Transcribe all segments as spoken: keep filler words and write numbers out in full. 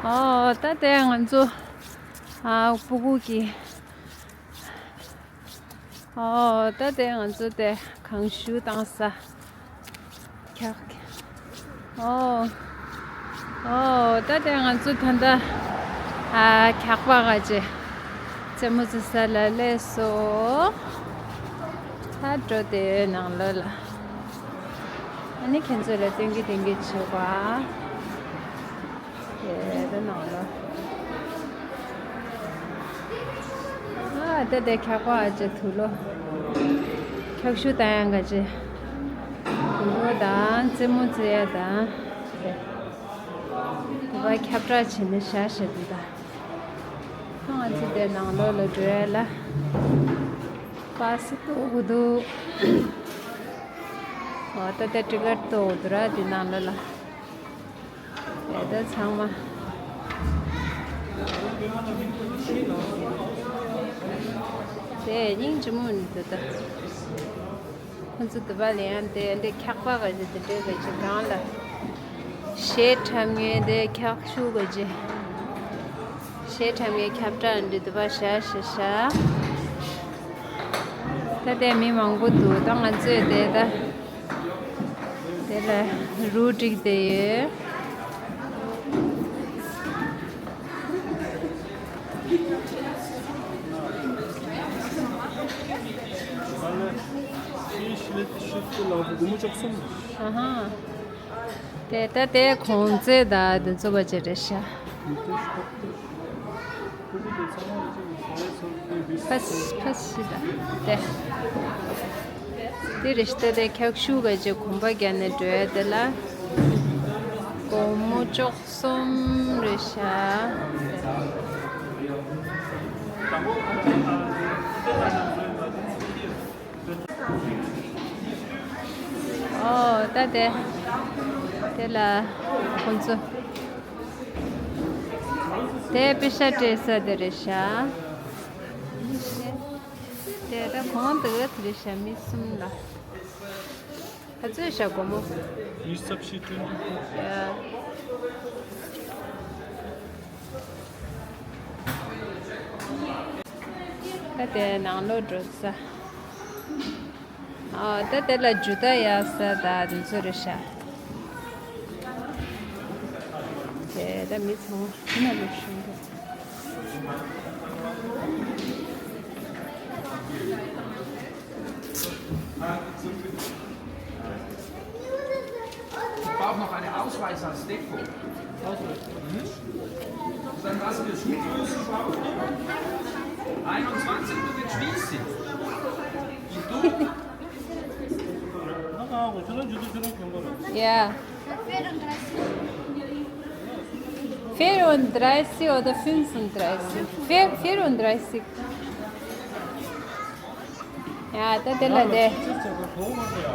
ཨོ་ད་དེ་ང་ཚོ་ཨ་སྤུ་གུ་གི། ཨོ་ད་དེ་ང་ཚོ་དེ་གང་ཞུ་བཏང་ས། འཁྱག་ཨོ། ཨོ་ད་དེ་ང་ཚོ་ད་ལྟ་ཨ་འཁྱག་པ་ག་ཅེ་རྩེད་མོ་རྩེ་ས་ལ་སླེབས་སོང་། ད་འགྲོ་དེ་ནང་ལོགས་ལ། ཨ་ནི་ཁྱེད་ཚོ་ལ་སྟོན་གི་སྟོན་གི་བྱེད་པ། དེ་ད་ནང་ལོགས། ཨ་ད་དེ་འཁྱག་པ་ཨ་ཅེ་དུག་ལོག་འཁྱག་ཤུ་ད་ཡང་ག་ཅེ་དུག་ལོག་དང་རྩེད་མོ་རྩེ་ཡ་དང་། དེ་དེ་བ་ཁྱབ་བསྒྲགས་བྱེད་ནི་ཤ་ཤ་དུ་ད། ང་ཚོ་དེ་ནང་ལོགས་ལ་འགྲོ་ཡ་ལ། པ་སི་ཏོག་གུ་དུ། ཨོ་ད་དེ་ཊི་ཀེ་ཊི་ཏོག་གུ་དུ་ར་དེ་ནང་ལོགས་ལ། དེ་ད་ཚང་མ། དེ་སྙིང་རྗེ་མོ་ནི་དེ་ད། ཁོ་ཚོ་དུ་བ་ལེན་ཡང་དེ་འདི་འཁྱག་པ་ག་ཅེ་དེ་འདྲའི་ག་ཅེ་གང་ལ། གཞས་འཁྲབ་མཁན་དེ་འཁྱག་ཤུ་ག་ཅེ། གཞས་འཁྲབ་མཁན་ཁྱབ་བསྒྲགས་འདི་དུ་བ་ཤ་ཤ་ཤ། ད་དེ་མི་མང་པོ་འདུག་ད་ང་ཚོས་དེ་ད། དེ་ལ་རུ་བསྒྲིགས་བསྡད་ཡོད། ཨ་ཧ། དེ་ད་དེ་གོང་ཚད་ད་དེ་ཚོ་བ་ཅེ་རེད་ཤག་ཕ་ཕ་ཤི་ད་དེ། དེ་རེད་ཤག་དེ་འཁྱག་ཤུ་ག་ཅེ་གོམ་པ་རྒྱག་ནས་འགྲོ་ཡ་དེ་ལ། སྒོར་མོ་བཅུ་གསུམ་རེད་ཤག་ཨོ་ད་དེ། དེ་ལ་ཁོང་ཚོ། དེ་པེ་ཤ་སྤྲད་ས་དེ་རེད་ཤག་དེ་ད་གོང་དུ་དེ་རེད་ཤག་མི་གསུམ་ལ། ག་ཚོད་ཤག་སྒོར་མོ། ཡ། ད་དེ་ནང་ལོགས་འགྲོ་ས། ཨ་ད་དེ་ལ་ཇུ་ཏ་གཡར་ས་ད་དེ་ཚོ་རེད་ཤག་དེ་ད་མི་ཚང་མ་ནང་ལོགས་ཤོང་གི། Ich brauche noch einen Ausweis als Depot. Mhm. Dann lassen wir Schulgröße brauchen. Einundzwanzig, du mit Schwiesi. Und du? Ja. Vierunddreißig oder fünfunddreißig? Vier, vierunddreißig. ཡ་ད་དེ་ལ་དེ་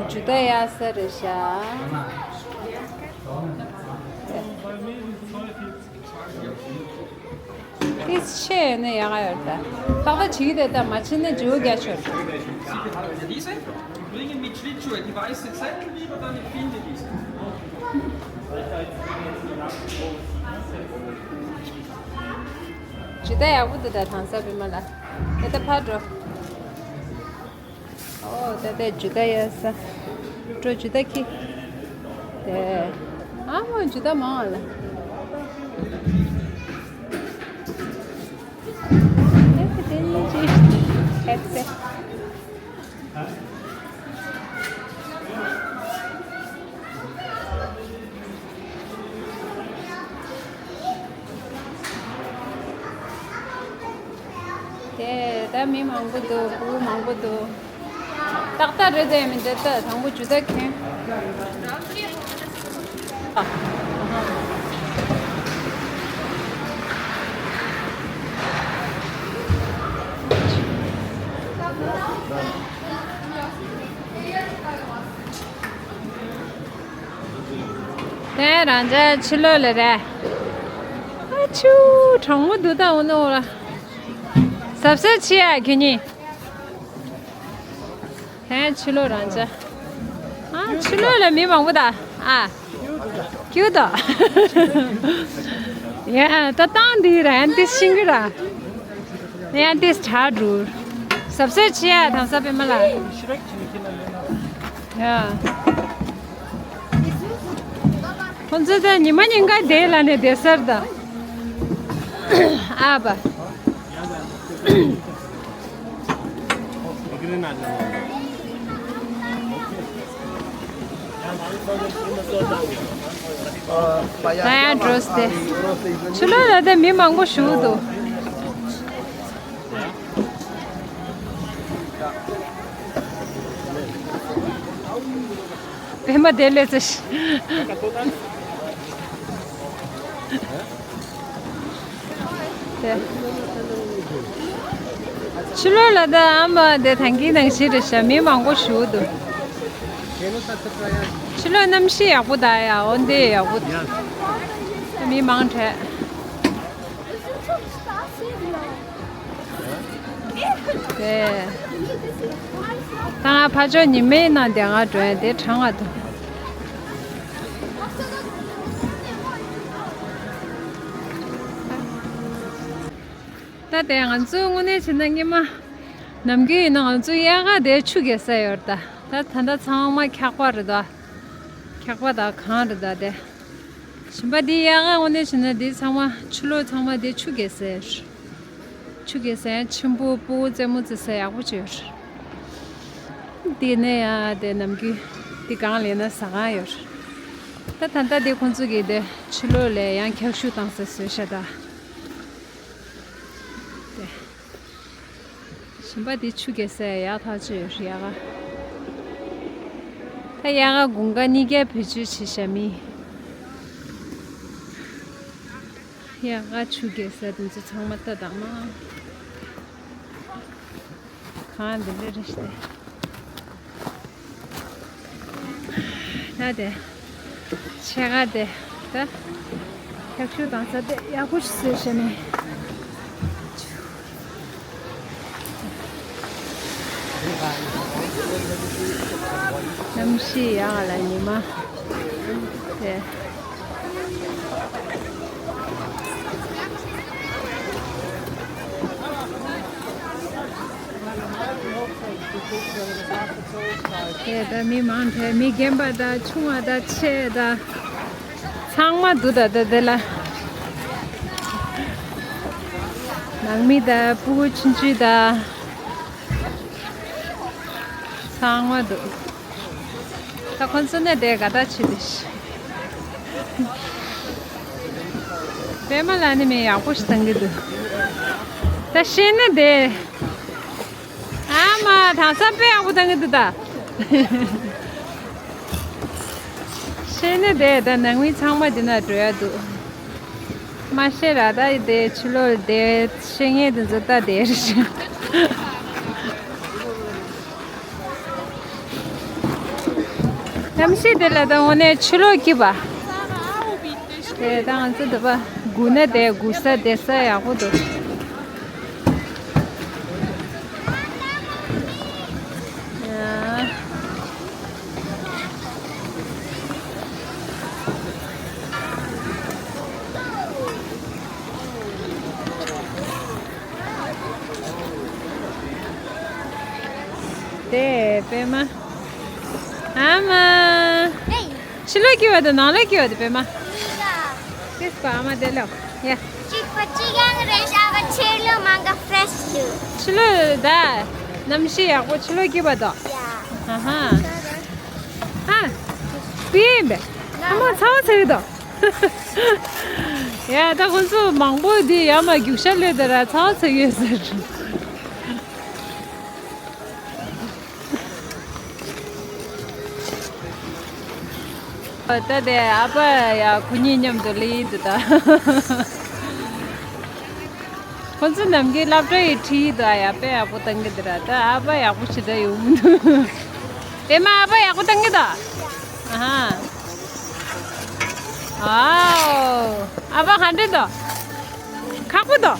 ཇུ་ཏ་གཡར་ས་རེད་ཤག་ཏིས་ཆེ་ཡོད་ན་ཡག་ག་ཡོད་ད། ཏག་ཏག་བྱེད་ཀྱི་དེ་ད་མ་ཕྱིན་ན་ཇུ་རྒྱ་ཆོད། Diese bringen mit Schlittschuhe die weiße Zettel wieder, damit finde ich. ཇུ་ཏ་ཡག་པོ་འདུག་ད་དང་ས་བི་མ་ལ། ད་ད་ཕར་འགྲོ། ཨོ་ད་ད་ཇུ་ཏ་གཡར་ས། འགྲོ་ཇུ་ཏ་ཁྱེར། དེ། ཨ་མ་ཇུ་ཏ་མང་བ་ལ། དེ་དེ་ནི་ཅི། ཁྱད་དེ། དེ་ད་མི་མང་པོ་འདུག་སྤུ་གུ་མང་པོ་འདུག་ཏག་ཏག་རེད་དེ་མི་འདྲ་ད་དང་པོ་ཇུ་ཏ་ཁྱེར། དེ་རང་ཅག་ཕྱི་ལོགས་ལ་རེད། ཨ་ཆུ་གྲང་མོ་འདུག་ད་འོ་ན་འོ་ལ། གཟབ་གཟབ་བྱེད་ཡ་ཁྱེད་གཉིས། དེ་ཕྱི་ལོགས་རང་ཅག་ཨ་ཕྱི་ལོགས་ལ་མི་མང་པོ་ད། ཨ། ཀྱུ་ད། ཡ། ད་བཏང་འདི་ར་ཡང་ཏིས་ཤིང་གི་ར། ཡང་ཏིས་གྲ་འགྲུར། ཟབ་ཟོས་ཆེ་ཡ་དང་ས་པེ་མ་ལ། ཡ། ཁོང་ཚོ་ད་ཉི་མ་ཉིན་ག་དེ་ལ་ནས་བསྡད་སར་ད། ཨ་བ། ད་ཡང་འགྲོ་སྟེ། ཕྱི་ལོགས་ལ་ད་མི་མང་པོ་བཞུགས་འདུག་པད་མ་དེ་ལས་ཚེ་ཤི། དེ། ཕྱི་ལོགས་ལ་ད་ཨ་མ་དེ་ཐང་གི་ནང་ཞིག་རེད་ཤག་མི་མང་པོ་བཞུགས་འདུག་ཕྱི་ལོགས་གནམ་གཤིས་ཡག་པོ་ད་ཡ། འོ་འདི་ཡག་པོ། མི་མང་དྲགས། དེ། ད་ང་ཕ་ཇོ་ཉི་མའི་ནང་དེ་ང་འགྲོ་ཡ་དེ་གྲང་བ་འདུག་ད་དེ་ང་ཚོའི་དངོས་གནས་བྱས་ན་སྔོན་མ་ནམ་རྒྱུན་ཡིན་ན་ང་ཚོའི་དབྱར་ཁ་དེ་ཆུ་རྐྱལ་ས་ཡོད་རེད་ད། ད་ད་ལྟ་ཚང་མ་འཁྱག་པ་རེད་ད། འཁྱག་པ་དང་གངས་རེད་ད་དེ། ཞིམ་པ་འདི་དབྱར་ཁ་དངོས་གནས་བྱས་ན་འདི་ཚང་མ་ཕྱི་ལོགས་ཚང་མ་འདི་ཆུ་རྐྱལ་ས་རེད། ཆུ་རྐྱལ་ས་ཡང་ཆེན་པོ་སྤུ་གུ་རྩེད་མོ་རྩེ་ས་ཡག་པོ་བྱས་རེད། འདི་ནས་ཡང་དེ་ནམ་རྒྱུན་འདི་གང་ལེན་ན་ཟ་ཁང་ཡོད་རེད། ད་ད་ལྟ་འདི་ཁོང་ཚོ་གིས་དེ་ཕྱི་ལོགས་ལ་ཡང་འཁྱག་ཤུག་བཏང་ས་བཟོས་ཤག་ད། དེ། ཞིམ་པ་འདི་ཆུ་རྐྱལ་ས་ཡག་ཐག་ཆོད་ཡོད་རེད་ཡ་ག་ད་ཡ་ག་དགུན་ཁ་གཉིས་ཀ་བེད་སྤྱོད་བྱེད་ཤ་མི། ཡ་ག་ཆུ་རྐྱལ་ས་དེ་ཚོ་ཚང་མ་ལྟ་དང་མ། གང་འདི་འདྲ་རེད་ཤག་དེ། ད་དེ། ཕྱེད་ཀ་དེ། ད། འཁྱག་ཤུག་བཏང་ས་དེ་ཡག་པོ་ཞིག་བཟོས་བྱས་ནས། གནམ་གཤིས་ཡག་ལ་ཉི་མ། དེ། དེ་ད་མི་མང་དེ་མི་རྒན་པ་དང་ཆུང་བ་དང་ཆེ་དང་ཚང་མ་འདུག་ད་ད་དེ་ལ་ནང་མི་དང་སྤུ་གུ་ཆུང་ཆུང་དང་ཚང་མ་འདུག་ད་ཁོང་ཚོ་ནས་དེ་ག་ད་ཆི་དེ་ཤི། པད་མ་ལ་ནི་མི་ཡག་པོ་ཞིག་བཏང་གི་འདུག་ད་ཤེས་ན་དེ། ཨ་མ་དང་ས་དཔེ་ཡག་པོ་བཏང་གི་འདུག་ད། ཤེས་ན་དེ་ད་ནང་མི་ཚང་མ་དེ་ན་འགྲོ་ཡ་འདུག་མ་ཤེས་ར་ད་དེ་ཕྱི་ལོགས་དེ་ཤེས་ངེས་དེ་ཚོ་ད་དེ་རེད། གནམ་གཤིས་དེ་ལ་ད་དངོས་གནས་ཕྱི་ལོགས་སྐྱིད་པ། དེ་ད་ང་ཚོ་འདི་པ་སྒུག་ན་དེ་སྒུག་ས་བསྡད་ས་ཡག་པོ་འདུག་ཡ། དེ་པད་མ། ཨ་མ། ཕྱི་ལོགས་སྐྱིད་པ་དང་ནང་ལོགས་སྐྱིད་པ་དེ་པད་མ། ཏིས་པ་ཨ་མ་དེ་ལོ། ཡ། གཅིག་པ་གཅིག་ཡང་རེད་ཤག་ཕྱི་ལོགས་མང་ག་ཕེ་རེ་ཤི་འདུག་ཕྱི་ལོགས་ད། གནམ་གཤིས་ཡག་པོ་ཕྱི་ལོགས་སྐྱིད་པ་དང་། ཡ། ཨ་ཧ། ཨ། པི་ཡིན་པས། ཨ་མ་ཚ་བ་ཚ་གི་དང་། ཡ་ད་ཁོང་ཚོ་མང་པོ་འདི་ཡ་མ་རྒྱུག་ཤར་ལོས་དེ་ར་ཚ་བ་ཚ་གི་ཡོད་ཟེར། ད་དེ་ཨ་ཕ་ཡ་ཁོ་གཉིས་མཉམ་དུ་ལི་འདུག་ད། ཁོ་ཚོ་ནམ་རྒྱུན་སློབ་གྲྭ་ཡི་ཁྲིད་དུ་ཨ་ཡ་དཔེ་ཡག་པོ་བཏང་གི་འདུག་ར། ད་ཨ་ཕ་ཡག་པོ་ཞེ་དྲག་ཡོང་གི་འདུག་པད་མ་ཨ་ཕ་ཡག་པོ་བཏང་གི་འདུག་ཨ་ཧ། ཨའོ། ཨ་ཕ་ག་འདྲ་འདུག་ཁག་པོ་འདུག་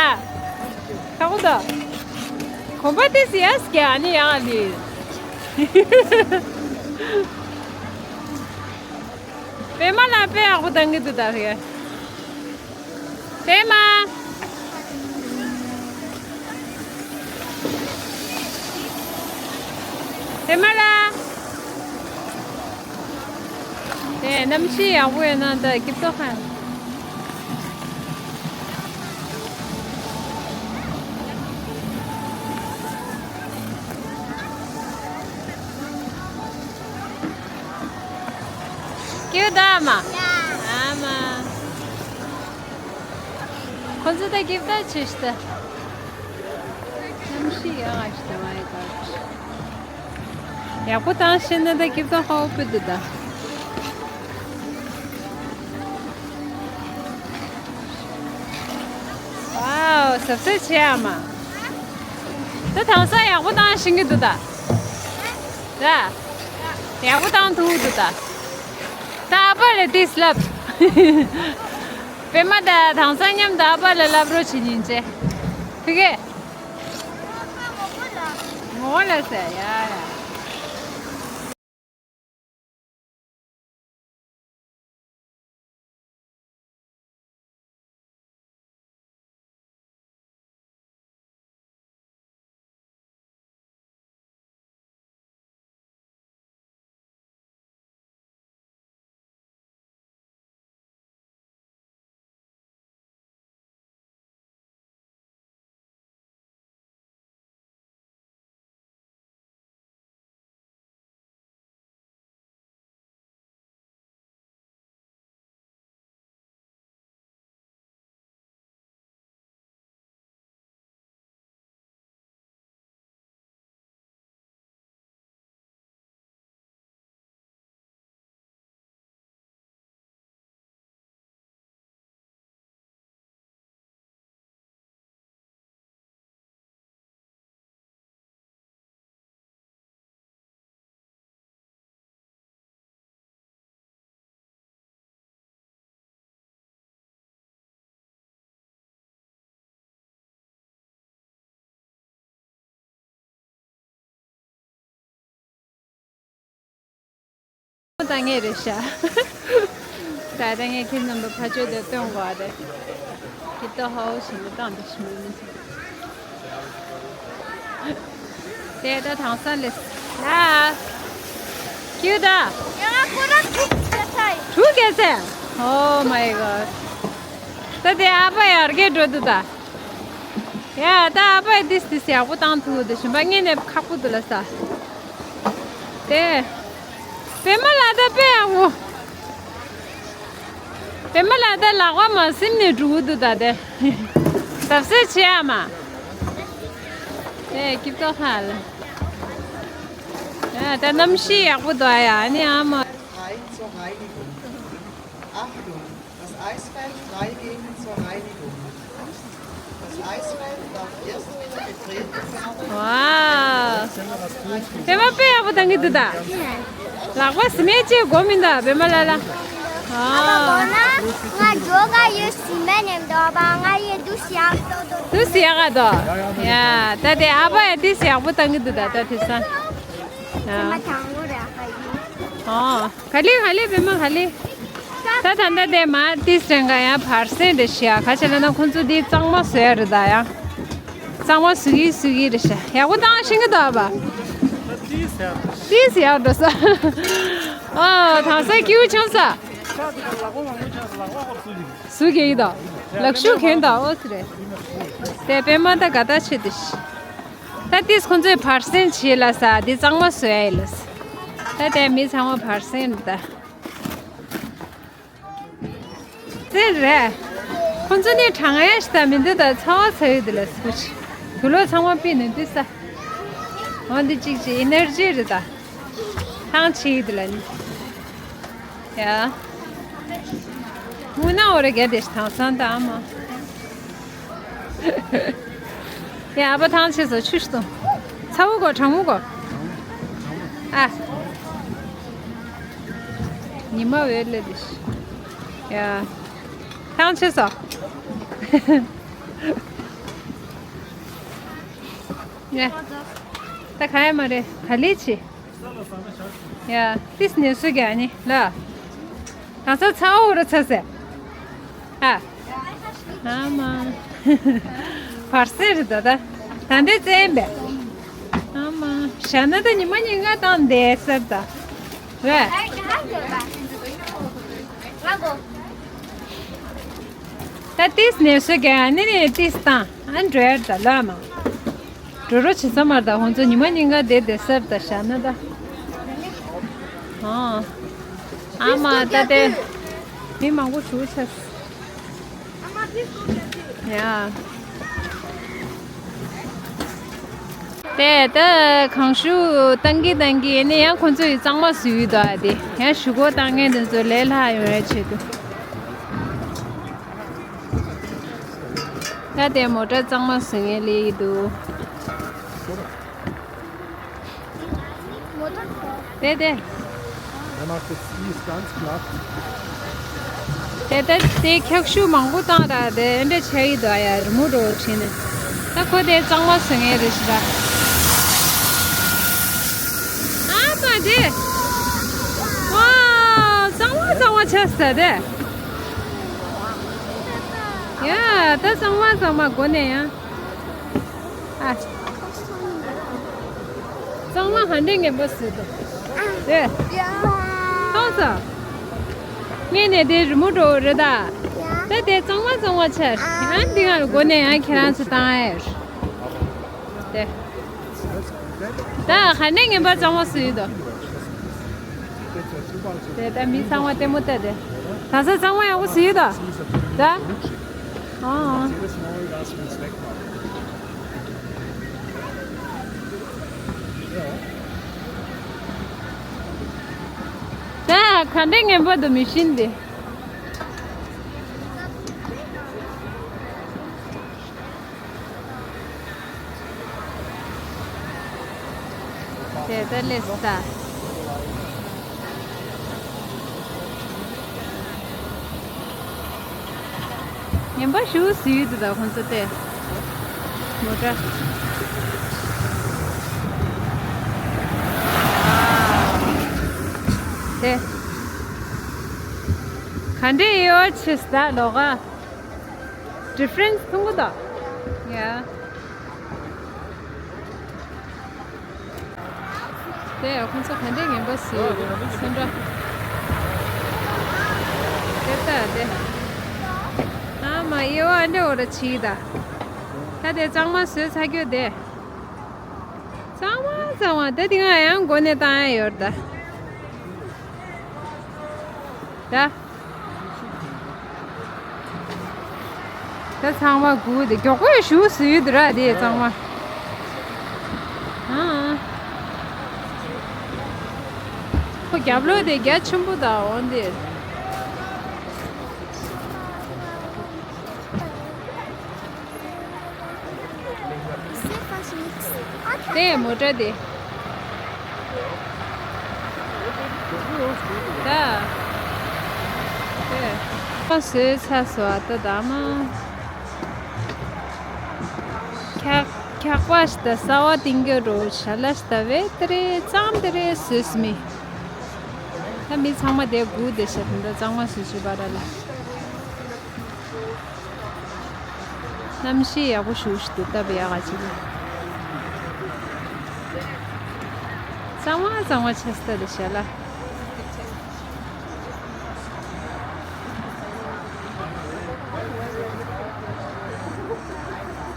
ཨ། ཁག་པོ་འདུག་གོམ་པ་དེ་སི་ཡ་སི་ཀྱ་ཨ་ནི་ཡང་ཨ་ནི། པད་མ་ལགས་དཔེ་ཡག་པོ་བཏང་གི་འདུག་ད་ཕ་གི། པད་མ། པད་མ་ལགས། དེ་གནམ་གཤིས་ཡག་པོ་ཡོད་ན་ད་སྐྱིད་པོ་ཁ། སྐྱིད་པོ་ད་མ། ཨ་མ། ཁོ་ཚོ་ད་སྐྱིད་པོ་ད་ཆེ་ཤི་ད། གནམ་གཤིས་ཡག་ཤི་ད། My God. ཡག་པོ་བཏང་ཤེས་ན་ད་སྐྱིད་པོ་ད་ཧོ་པི་འདུག་ད། ཝའོ། གཟབ་གཟབ་བྱེད་ཨ་མ། ད་དེང་སང་ཡག་པོ་བཏང་ཤེས་ཀྱི་འདུག་ད། ད། ཡག་པོ་བཏང་ཐུབ་འདུག་ད། ད་ཨ་ཕ་ལ་ཏིས་ལབ། པད་མ་ད་དེང་སང་མཉམ་དུ་ཨ་ཕ་ལ་ལབ་རོགས་བྱེད་ཉིན་བྱེད། ཕ་གི། ངོ་ལ་ཟེར་ཡ་ཡ། ད་ངས་རེད་ཤག་ད་ད་ངས་ཁྱེད་རྣམ་པ་ཕ་ཆོས་དེ་སྟོན་དགོས་རེད། ཁྱེད་ད་ཧོ་ཞིག་ནས་བཏང་དེ་ཞིག་མི་མི། དེ་ད་དེང་སང་ལས། ལ། ཁྱེད་ད། ཡ་ཁོ་རང་ཐུག་སྐྱེ་ཚར། ཐུག་སྐྱེ་ཚར། Oh my God. ད་དེ་ཨ་ཕ་ཡར་རྒྱས་འགྲོ་འདུག་ད། ཡ་ད་ཨ་ཕས་ཏིས་ཏིས་ཡག་པོ་བཏང་ཐུབ་འདུག་ཞིམ་པ་ངས་ནས་ཁག་པོ་འདུག་ལ་ས། དེ། པད་མ་ལགས་ད་དཔེ་ཡག་པོ། པད་མ་ལགས་ད་ལག་པ་མ་ཟིན་ནས་འགྲོ་གི་འདུག་ད་དེ། གཟབ་གཟབ་བྱེད་ཨ་མ། དེ་སྐྱིད་པོ་ཁ་ལ། ཡ་ད་གནམ་གཤིས་ཡག་པོ་འདུག་ཡ་ཨ་ནི་ཨ་མ། Achtung, das Eisfeld freigegeben zur Reinigung. Das Eisfeld darf erst wieder betreten werden. ཝའོ། པད་མ་དཔེ་ཡག་པོ་བཏང་གི་འདུག་ད། ལག་པ་སི་མེན་ཅིག་དགོས་མིན་ད་པད་མ་ལགས་ལ། ཨ་མ་ཨོ། མོ་ན་ང་ཇོ་ག་ཡོད་སི་མེན་ནེམ་དོ་བ་ང་ཡེ་དུ་སི་ཡག་དོ་དོ། དུ་སི་ཡག་ག་དོ། ཡ་ད་དེ་ཨ་ཕ་ཡ་དུ་སི་ཡག་པོ་བཏང་གི་འདུག་ད་ད་དེ་ས། ཡ། པད་མ་དང་པོ་ར་ཧ་ཡི། ཨོ། ག་ལེ་ག་ལེ་པད་མ་ག་ལེ། ད་ད་ད་དེ་མ་ཏིས་རེང་ག་ཡང་བར་སེང་རེ་ཤི་ཡ་ག་ཆེ་ལ་ན་ཁོང་ཚོ་དེ་གཙང་མ་བཟོ་ཡ་རེད་ད་ཡང་། གཙང་མ་བཟོ་གི་བཟོ་གི་རེ་ཤི་ཡག་པོ་བཏང་ཤེས་ཀྱི་འདུག་པ། ཏིས་ཡག་འགྲོ་ས། ཨོ་དེང་སང་སྐྱིད་པོ་བྱུང་ས། བཟོ་གི་ཡིན་ད། ལག་ཤུགས་གྱོན་ད་ཨོ་ཙི་རེད། དེ་པད་མ་ད་ག་ད་ཆེ་དེ་ཤི། ད་ཏིས་ཁོང་ཚོས་བར་སེང་བྱེད་ལ་ས་དེ་གཙང་མ་བཟོ་ཡ་ཡིན་ལ་ས། ད་དེ་མི་ཚང་མ་བར་སེང་རེད་ད། ཙེ་རེད། ཁོང་ཚོ་ནི་གྲང་ཡ་ཞིག་ད་མི་འདུག་ད་ཚ་བ་ཚ་ཡོད་དེ་ལ་སུ་ཆི། དུག་ལོག་ཚང་མ་པི་ནི་འདི་ས། འོ་འདི་གཅིག་གཅིག་ཨི་ནར་ཇི་རེད་ད། ཐང་ཆི་ཡོད་དེ་ལ་ནི། ཡ། མུ་ན་འོ་རེ་ག་དེ་ཞིག་དེང་སང་ད་ཨ་མ། ཡ་ཨ་ཕ་ཐང་ཆད་སོང་ཆུ་ཞིག་བཏུང་། ཚ་བོ་གོ་གྲང་མོ་གོ། ཨ། ཉི་མ་འོད་ལས་དེ་ཤི། ཡ། ཐང་ཆད་སོང་། ཡ། ད་ག་ཡ་མ་རེད་ག་ལེ་ཆི། ཡ། ཏིས་ནས་སུ་ག་ནི་ལ། ག་ས་ཚ་འོ་ར་ཚ་སེ། ཨ། ཨ་མ། བར་སེ་རེད་ད་ད། ད་འདི་བཙན་པས། ཨ་མ། ཞྭ་ན་ད་ཉི་མ་ཉིན་གང་བཏང་བསྡད་ཟེར་ད། རེད། ད་ཏིས་ནས་སུ་ག་ནི་ནི་ཏིས་བཏང་ཨ་འགྲོ་ཡར་ད་ལོ་མ། འགྲོ་རོགས་བྱེད་ས་མར་ད་ཧོན་ཚོ་ཉི་མ་ཉིན་གང་བསྡད་བསྡད་ཟེར་ད་ཞྭ་ན་ད། ཨ། ཨ་མ་ད་དེ། མི་མང་པོ་ཞུགས་ཆེ། ཡ། དེ་ད་གང་ཞུ་བཏང་གི་བཏང་གི་ནི་ཡང་ཁོང་ཚོ་ཡི་གཙང་མ་བཟོས་ཡོད་དོ་ཨ་དེ་ཡང་ཞུ་སྒོ་བཏང་མཁན་དེ་ཚོ་ལས་སླ་ཡོང་ཡ་ཆེད་དུ། ད་དེ་མོ་ཊ་གཙང་མ་བཟོ་མཁན་ལས་ཡི་འདུག་དེ་དེ། Er macht jetzt die ist ganz glatt. དེ་ལྟར་དེ་འཁྱག་ཤུགས་མང་པོ་བཏང་ར་དེ་འདྲ་བྱ་ཡི་འདུག་ཡ་རི་མོ་འགྲོ་བྱས་ནས། ད་ཁོ་དེ་གཙང་མ་བཟོ་མཁན་རེད་ཤི་ར། ཨ་ད་དེ། ཝའོ། གཙང་མ་གཙང་མ་ཆགས་ས་དེ། ཡ་ད་གཙང་མ་གཙང་མ་སྒོ་ནས་ཡང་། ཨ། གཙང་མ་ཧ་འདྲེ་ངན་པ་ཟེར་དོ། དེ། ཡ། ཐོང་ས། ངས་ནས་དེ་རི་མོ་འགྲོ་རེད་ད། ད་དེ་གཙང་མ་གཙང་མ་ཆགས། ཡང་འདི་ང་སྒོ་ནས་ཡང་ཁྱེད་རང་ཚོ་བཏང་ཨེ། དེ། ད་ཧ་འདྲེ་ངན་པ་གཙང་མ་ཟེར་དོ། དེ་ད་མི་ཚང་མ་ལྟད་མོ་ལྟ་དེ། ད་ས་གཙང་མ་ཡག་པོ་ཟེར་དོ། ད། ཨ། ད་ག་འདྲའི་ངན་པ་འདུག་མི་ཤེས་འདི། དེ་ལྟར་སླེབས་ས། ངན་པ་ཞུ་ཟེར་ཡོད་དུ་ད་ཁོང་ཚོ་དེ། མོ་ཊ། དེ། ག་འདྲའི་ཡོད་ཆེ་ས་ད་ལོག་ག་ཌི་ཕ་རེན་སི་མཐོང་གི་ད། ཡ། དེ་ཁོང་ཚོ་ག་འདྲའི་ངན་པ་ཟེར་ཡོད་རེད་སེམས་ཁྲལ། དེ་ལྟ་དེ། ཨ་མ་ཡེ་བ་ཨ་འདྲ་འོ་ར་ཆི་ད། ད་དེ་གཙང་མ་བཟོས་ཚར་རྒྱུ་དེ། གཙང་མ་གཙང་མ་དེ་དེ་ང་ཡང་སྒོ་ནས་བཏང་ཡ་ཡོད་རེད་ད། ད། ད་ཚང་མ་སྒུག་དེ་མགྱོགས་པོ་ཞུ་ཟེར་ཡོད་དེ་ར་དེ་ཚང་མ། ཨ། ཁོ་རྒྱབ་ལོགས་དེ་རྒྱ་ཆེན་པོ་དང་འོང་དེ། དེ་མོ་ཊ་དེ། ད། དེ། ཁ་བཟོས་ཚར་སོང་ཨ་ད་ད་མ། འཁྱག་འཁྱག་པ་ཞིག་ད་གསར་བ་བཏིང་གི་རོ་ཞལ་ལག་ཞིག་ད་བས་དེ་རེད་གཙང་དེ་རེད་བཟོས་མི། ད་མི་ཚང་མ་དེ་སྒུག་དེ་ཤ་དེ་འདྲ་གཙང་མ་བཟོས་བྱས་པ་ར་ལ། གནམ་གཤིས་ཡག་པོ་ཞིག་ཞིག་འདུག་སྟབས་ཡག་ག་ཅིག་གཙང་མ་གཙང་མ་ཆགས་སྟ་དེ་ཞལ་ལག་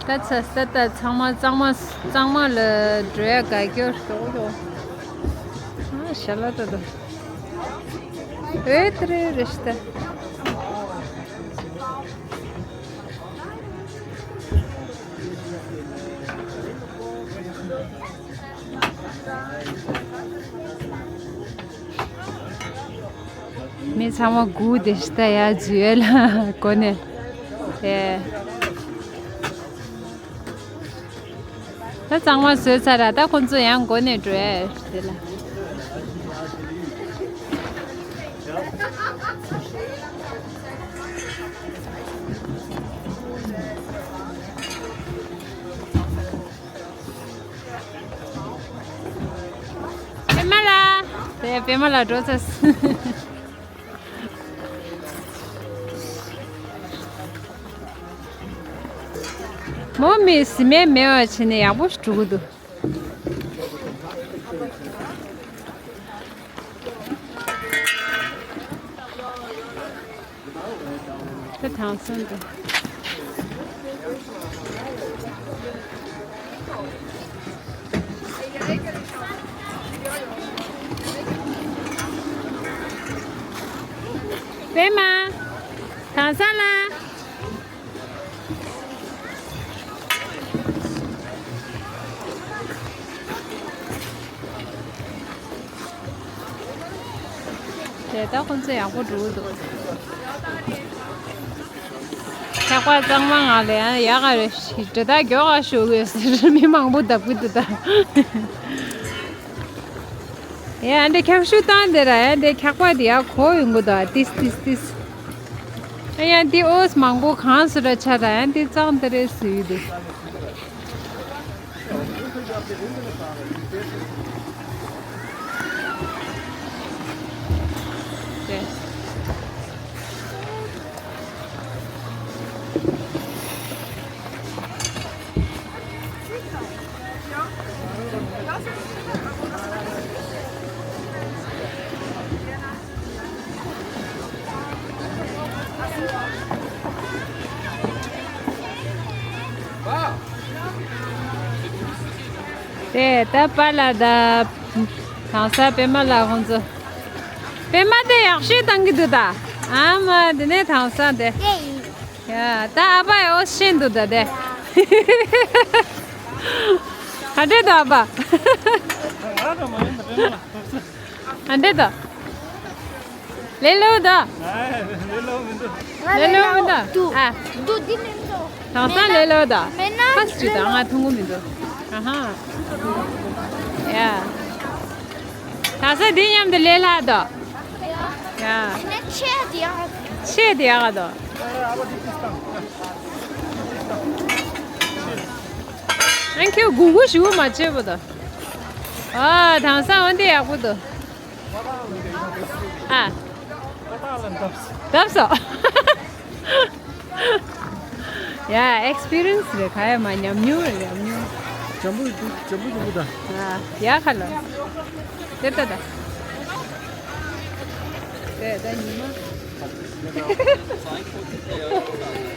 ད་ཚ་སྟ་ད་ཚང་མ་གཙང་མ་གཙང་མ་ལ་འགྲོ་ཡ་དགའ་སྐྱོ་ཞོག་ཞོག་ཨ་ཞལ་ལག་ད་ད། ཨེ་ཏི་རེ་རེ་ཤི་ཏ། མི་ཚང་མ་སྒུག་བསྡད་ཤི་ཏ་ཡ་འཛུལ་ཡ་ལ་གོ་ནས། ཨེ། ད་གཙང་མ་བཟོས་ཚར་ར་ད་ཁོ་ཚོ་ཡང་སྒོ་ནས་འགྲོ་ཡ་དེ་ལ། པད་མ་ལགས། དེ་པད་མ་ལགས་འགྲོ་ཚར། མོ་མི་སི་མེན་མེད་པ་བྱས་ནས་ཡག་པོ་ཞིག་འགྲོ་གི་འདུག་ད་དེང་སང་འདི། པད་མ། དེང་སང་ལ། དེ་ད་ཁོང་ཚོ་ཡག་པོ་འགྲོ་གི་འདུག་ཆག་པ་གཙང་མ་ངང་ལས་ཡག་ག་རེ་ཞིག་འདྲ་ད་མགྱོགས་ག་ཤོག་གི་ཟེར་མི་མང་པོ་བརྡབ་གི་འདུག་ད། ཡ་འདི་འཁྱག་ཤུགས་བཏང་དེ་ར་ཡ་འདི་འཁྱག་པ་འདི་ཡ་གོ་ཡོང་གི་འདུག་ཏིས་ཏིས་ཏིས། ཨ་ཡ་འདི་ཨོས་མང་པོ་གང་སུ་ར་ཆ་ར་ཡ་འདི་གཙང་དེ་རེད་སུ་ཡི་འདུག་དེ་ད་པཱ་ལགས་དང་། དེང་སང་པད་མ་ལགས་ཁོང་ཚོ། པད་མ་དེ་ཡག་ཤོས་བཏང་གི་འདུག་ད། ཨ་མ་དེ་ནས་དེང་སང་དེ། དེ་ཡིན། ཡ་ད་ཨ་ཕ་ཡ་ཨོ་ཤེས་འདུག་ད་དེ། ག་འདྲས་འདུག་ཨ་ཕ། ག་འདྲས་འདུག་ལས་སླ་པོ་འདུག་ལས་སླ་པོ་མི་འདུག་ཨ། འདུག་འདི་མི་འདུག་དེང་སང་ལས་སླ་པོ་འདུག་མེད་ན་ཕ་སི་ཅིག་དང་ང་ཐུང་གུ་མི་འདུག་ཨ་ཧ། ཡ། དེང་སང་འདི་མཉམ་དུ་ལས་སླ་འདུག་ཡ། ཆེ་དེ་ཡག་ཆེ་དེ་ཡག་འདུག་ཨ་ཁྱོད་དགུ་དགུ་ཞུ་མ་བྱེད་པ་དང་། ཨ་དེང་སང་འོན་ཏེ་ཡག་པོ་འདུག་ཨ། བརྡབས་སོ། ཡ་ཨེག་སི་པི་རི་ཡན་སི་རེད་ག་ཡ་མ་ཉམས་མྱོང་རེད་ཉམས་མྱོང་། འཇམ་པོ་འདུག་འཇམ་པོ་འདུག་ད། ཨ་ཡ་ཁ་ལོ། དེ་ལྟ་ད། དེ་ད་ཉི་མ།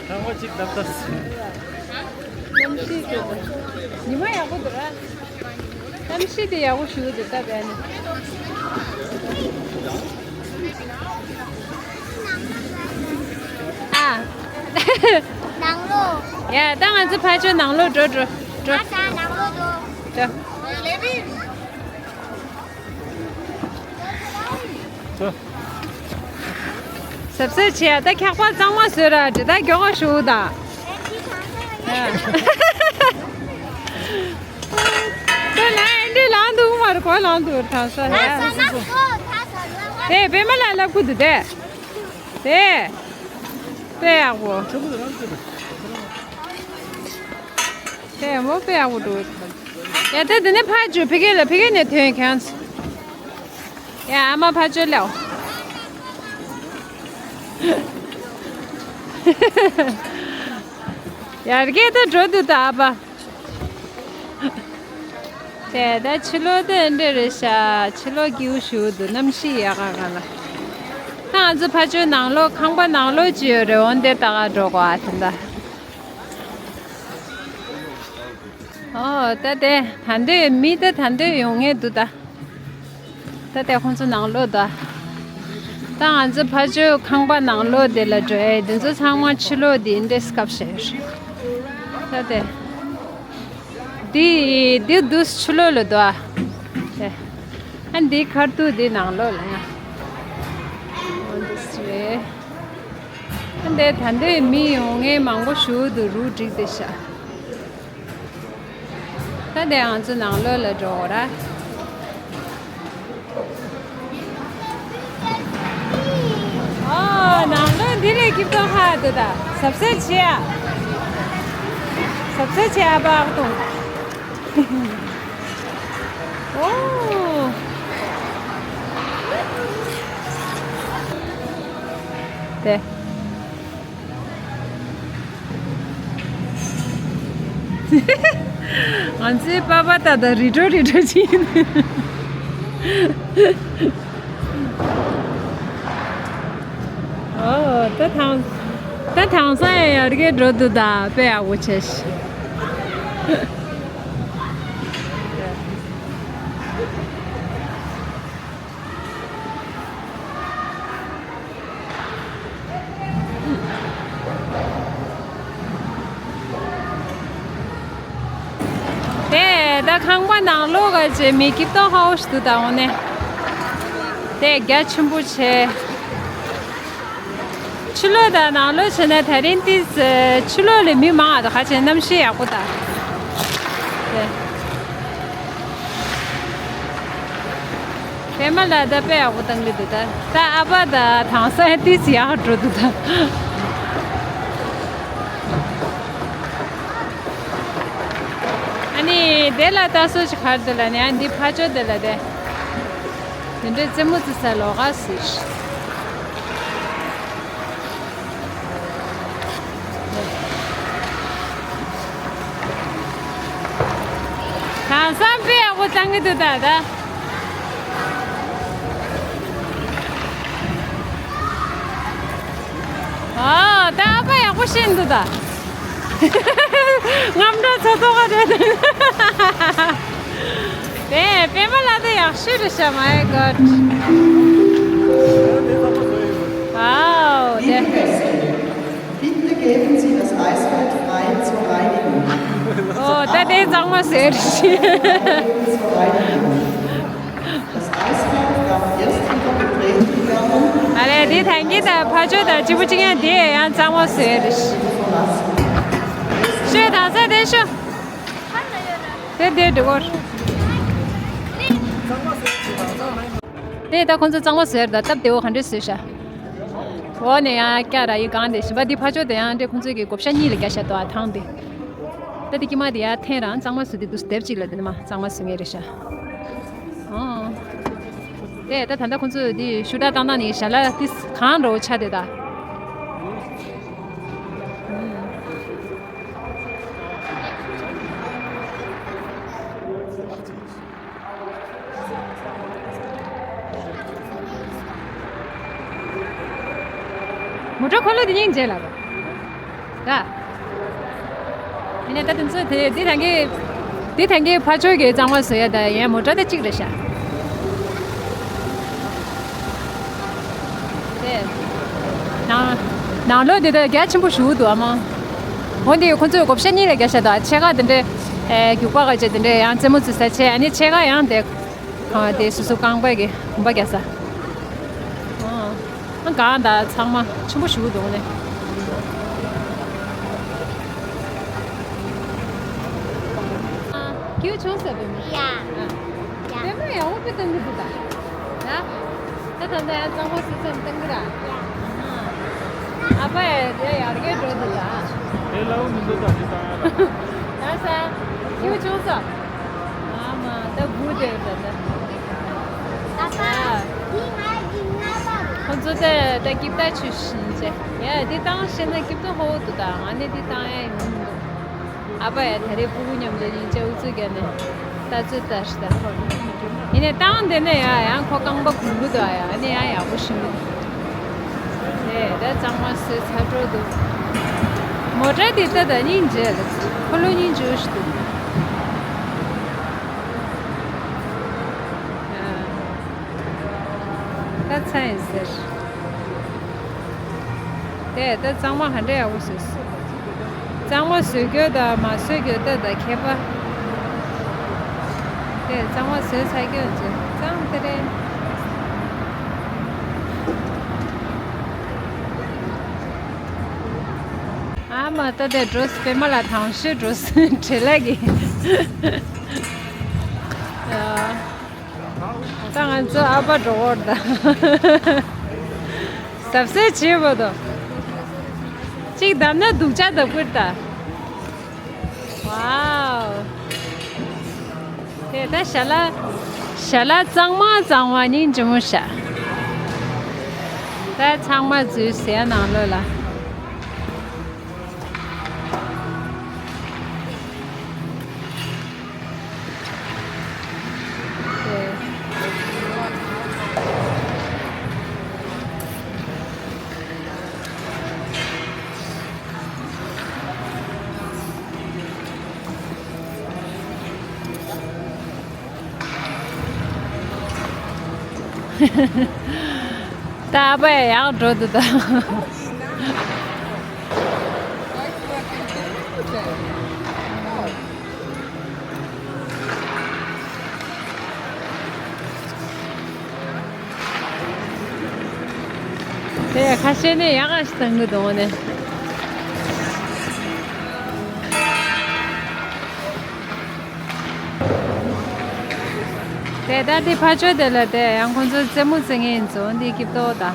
ཁང་པ་གཅིག་བརྡབས་ཚར། གནམ་གཤིས་དེ་ཉི་མ་ཡག་པོ་འདུག་ར། གནམ་གཤིས་དེ་ཡག་པོ་ཞུ་གི་འདུག་ད་བས་ནི། ཨ། ནང་ལོགས། ཡ་ད་ང་ཚོ་ཕར་ཕྱོགས་ནང་ལོགས་འགྲོ་འགྲོ་འགྲོ། ཨ་ད་ནང་ལོགས་འགྲོ། འགྲོ། ཟབ་ཟབ་བྱས་ད་འཁྱག་པ་གཙང་མ་བཟོས་ར་འདི་ད་མགྱོགས་པ་ཞུ་ད། ད་ལ་འདི་ལང་འདུག་མ་རེད་གོ་ལང་འདུག་ད་ས་ཡ། དེ་པད་མ་ལ་ལབ་ཁུ་འདུག་དེ། དེ། དཔེ་ཡག་པོ། དེ་མོ་དཔེ་ཡག་པོ་འདུག་ཡ་ད་འདི་ནས་ཕར་འཇུ་ཕ་གི་ལ་ཕ་གི་ནས་ཐོན་ཁྱོད། ཡ་ཨ་མ་ཕར་འཇུ་ལེའོ། ཡར་རྒྱས་ད་འགྲོ་འདུག་ད་ཨ་ཕ། དེ་ད་ཕྱི་ལོགས་དེ་འདྲ་རེད་ཤག་ཕྱི་ལོགས་སྐྱིད་པོ་ཞིག་འདུག་གནམ་གཤིས་ཡག་ག་ག་ལ། ད་ང་ཚོ་ཕ་ཆོས་ནང་ལོགས་ཁང་པ་ནང་ལོགས་ཅི་ཡོད་རེད་འོན་ཏེ་ད་ག་འགྲོ་དགོས་ཨ་དེ་འདྲ། ཨོ་ད་དེ་ད་འདོད་མི་ད་ད་འདོད་ཡོང་ངེས་འདུག་ད། ད་ལྟ་ཁོང་ཚོ་ནང་ལོགས་ད། ད་ང་ཚོ་ཕ་ཆོས་ཁང་པ་ནང་ལོགས་དེ་ལ་འགྲོ་ཨེ་འདི་ཚོ་ཚང་མ་ཕྱི་ལོགས་འདི་འདྲའི་སྐབས་ཤིག་ད་ལྟ། འདི་འདི་འདུག་ཕྱི་ལོགས་ལ་འདུག་ཨ། དེ། ཨ་འདི་ཁར་ཏུ་འདི་ནང་ལོགས་ལ་ཡ། འོ་འདི་སི་རེད། ཨ་འདི་ད་འདོད་མི་ཡོང་ངེས་མང་པོ་ཞིག་འདུག་རུ་འགྲིག་དེ་ཤག་ད་དེ་ང་ཚོ་ནང་ལོགས་ལ་འགྲོ་དགོས་ར། ཨོ་ནང་ལོགས་འདི་ལས་སྐྱིད་པོ་ཧ་འདུག་ད། ཟབ་ཟབ་བྱེད་ཨ། ཟབ་ཟབ་བྱེད་ཨ་པ་ཨ་ཏོ། ཨོ། དེ། ང་ཚོའི་པ་པ་ད་ད་རི་བྲོ་རི་བྲོ་བྱེད་ཀྱི་འདུག་ཨོ། ད་དེང་ད་དེང་སང་ཡང་ཡར་རྒྱས་འགྲོ་འདུག་ད་དཔེ་ཡག་པོ་བྱས་ཤག་དེ་ད་ཁང་པ་ནང་ལོགས་ག་ཅེ་མི་ཀིབ་ཏོ་ཧའོ་ཤི་འདུག་ད་འོ་ནས་དེ་རྒྱ་ཆེན་པོ་བྱས། ཕྱི་ལོགས་དང་ནང་ལོགས་བྱས་ན་དེ་རིང་ཏིས་ཕྱི་ལོགས་ལས་མི་མང་ཨ་ད་ཁ་ཆེ་གནམ་གཤིས་ཡག་པོ་ད། དེ། པད་མ་ལགས་ད་དཔེ་ཡག་པོ་བཏང་གི་འདུག་ད། ད་ཨ་ཕ་ད་དེང་སང་ཏིས་ཡག་འགྲོ་འདུག་ད། ཨ་ནི་དེ་ལ་ད་སོ་ཞིག་གར་དེ་ལ་ནི་ཨ་འདི་ཕ་ཅོ་དེ་ལ་དེ། དེ་འདྲའི་རྩེད་མོ་རྩེ་ས་ལོགས་ཀ་སི། དེང་སང་དཔེ་ཡག་པོ་བཏང་གི་འདུག་ད་ད། ཨ་ད་ཨ་ཕ་ཡག་པོ་ཤེས་འདུག་ད། རྔམ་སྐྲག་ཚ་ཐོག་ག་རེད། དེ་པད་མ་ལགས་དེ་ཡག་ཤོས་རེད་ཤག My God. Wow, དེ། Bitte geben Sie das Eisfeld frei zur Reinigung. ཨོ་ད་དེ་གཙང་མ་བཟོས་རེད། Zur Reinigung. Das Eisfeld darf erst wieder betreten werden, ཨ་ལས་དེ་ད་གིན་ད་ཕ་ཆོས་དང་གཅིག་པུ་གཅིག་ཡང་དེ་ཡང་གཙང་མ་བཟོས་རེད། ཤོད་ད་ས་དེ་ཤོད། དེ་དེ་འགྲོ་གོ། དེ་ད་ཁོང་ཚོ་གཙང་མ་བཟོས་རེད་ད་སྟབས་བདེ་བོ་ག་འདྲས་བཟོས་ཤག་འོ་ནས་ཡང་བསྐྱར་ར་ཡི་གང་དེ་ཞིམ་པ་འདི་ཕ་ཆོས་དེ་ཡང་འདྲེ་ཁོང་ཚོས་ཀྱི་བགོ་བཤའ་གཉིས་ལ་བརྒྱབ་ཤག་ཏོ་ཨ་ཐང་དེ། ད་དེ་ཀྱི་མ་དེ་ཡང་འཐེན་རང་གཙང་མ་བཟོས་དེ་འདུག་སྡེབ་གཅིག་ལ་དེ་ནི་མ་གཙང་མ་བཟོས་ངེས་རེད་ཤག་ཨོ། དེ་ད་ད་ལྟ་ཁོང་ཚོས་དེ་ཤུ་ཏ་བཏང་སྟངས་ནི་ཞལ་ལག་དེ་གང་འགྲོ་ཆ་དེ་ད། མོ་ཊ་འཁོར་ལོ་དེ་སྙིང་རྗེ་ལ་རོ། ད། ཡིན་ནའི་ད་དེ་ཚོ་དེ་དེ་ཐང་གི་དེ་ཐང་གི་ཕ་ཆོས་ཀྱི་གཙང་མ་བཟོ་ཡ་ད་ཡན་མོ་ཊ་ད་གཅིག་རེད་ཤག་དེ། ནང་ནང་ལོགས་དེ་ད་རྒྱ་ཆེན་པོ་ཞུ་འདུག་ཨ་མ། འོ་འདི་ཁོ་ཚོས་བགོ་བཤའ་གཉིས་ལ་བརྒྱབ་ཤག་ད་ཕྱེད་ཀ་དེ་འདྲས། ཨེ་རྒྱུག་པ་ག་ཅེ་དེ་འདྲས་ཡང་རྩེད་མོ་རྩེ་ས་བྱས་ཨ་ནི་ཕྱེད་ཀ་ཡང་དེ། ཨ་དེ་སོ་སོ་རྐང་པ་གི་གོམ་པ་རྒྱག་ས། ཨ་གང་ད་ཚང་མ་ཆེན་པོ་ཞུ་འདུག་ནས། ཨ་སྐྱིད་བྱུང་ཟེར་བས་མ། ཡ། ཡ། དེ་མ་ཡག་པོ་དཔེ་བཏང་གི་འདུག་ད། ཡ། ད་ད་ད་ཡ་གཙང་པོ་སི་སམ་བཏང་གི་ར། ཡ། ཨ་ཕ་ཡ་དེ་ཡར་རྒྱས་འགྲོ་འདུག་ད། དེ་ལའུ་མི་འདུག་ད་དེ་བཏང་ཡ་ད། ད་ས། སྐྱིད་བྱུང་ས། ཨ་མ་ད་དགུ་དེ་ད་ད། ད་ས། ཁོང་ཚོ་ད་ད་ཀི་ད་ཆུ་ཤིན་ཅེ། ཡ་དེ་བཏང་ཤེས་ན་ཀི་ཏོ་ཧོ་འདུག་ད་ང་ནི་དེ་བཏང་ཡ་ཡིན་མི་འདུག་ཨ་ཕ་ཡ་ད་རེ་ཕྲུ་གུ་མཉམ་དུ་ཡིན་ཅེ་ཨུ་ཚུགས་རྒྱག་ནས་ལྟ་ཚོད་ལྟ་ཤི་ད། ཡིན་ནའི་བཏང་དེ་ནས་ཡ་ཡང་ཁོ་རྐང་པ་གུག་གུ་འདུག་ཨ་ཡ་ཨ་ནི་ཡང་ཡག་པོ་ཞིག་མི་འདུག་དེ་ད་གཙང་མ་བཟོས་ཚར་འགྲོ་འདུག་མོ་ཊ་དེ་ལྟ་ད་སྙིང་རྗེ་རེད། ཁོ་ལོ་སྙིང་རྗེ་ཞིག་འདུག་ད་ཚ་ཡིན་ཟེར། དེ་ད་གཙང་མ་ག་འདྲ་ཡག་པོ་བཟོས་སོང་། གཙང་མ་བཟོས་རྒྱུ་དང་མ་བཟོས་རྒྱུ་ད་ད་ཁྱད་པར། དེ་གཙང་མ་བཟོས་ཚར་རྒྱུ་ཅེ་གཙང་དེ་རེད། ཨ་མ་ད་དེ་འགྲོ་སི་པད་མ་ལགས་དང་ཤོས་འགྲོ་སི་བྲེལ་ལ་གི། ད་ང་ཚོ་ཨ་ཕ་འགྲོ་འོར་ད། ཟབ་སེ་བྱེད་པ་དང་། གཅིག་བསྡམས་ན་སྡུག་ཅག་བསྡམ་དགོས་ད། ཝའོ། དེ་ད་ཞལ་ལག་ཞལ་ལག་གཙང་མ་གཙང་མ་སྙིང་རྗེ་མོ་ཤག་ད་ཚང་མ་འཛུལ་ཟེར་ནང་ལོགས་ལ། ད་ཨ་ཕ་ཡག་འགྲོ་འདུག་ད། དེ་ཁ་ཤས་ནས་ཡག་ག་ཞིག་བཏང་གི་འདུག་ནས། དེ་ལྟར་དེ་ཕར་ཕྱོགས་དེ་ལ་དེ་ཡང་ཁོང་ཚོ་རྩེད་མོ་རྩེ་མཁན་ཡིན་ཙང་འདི་སྐྱིད་པོ་དང་།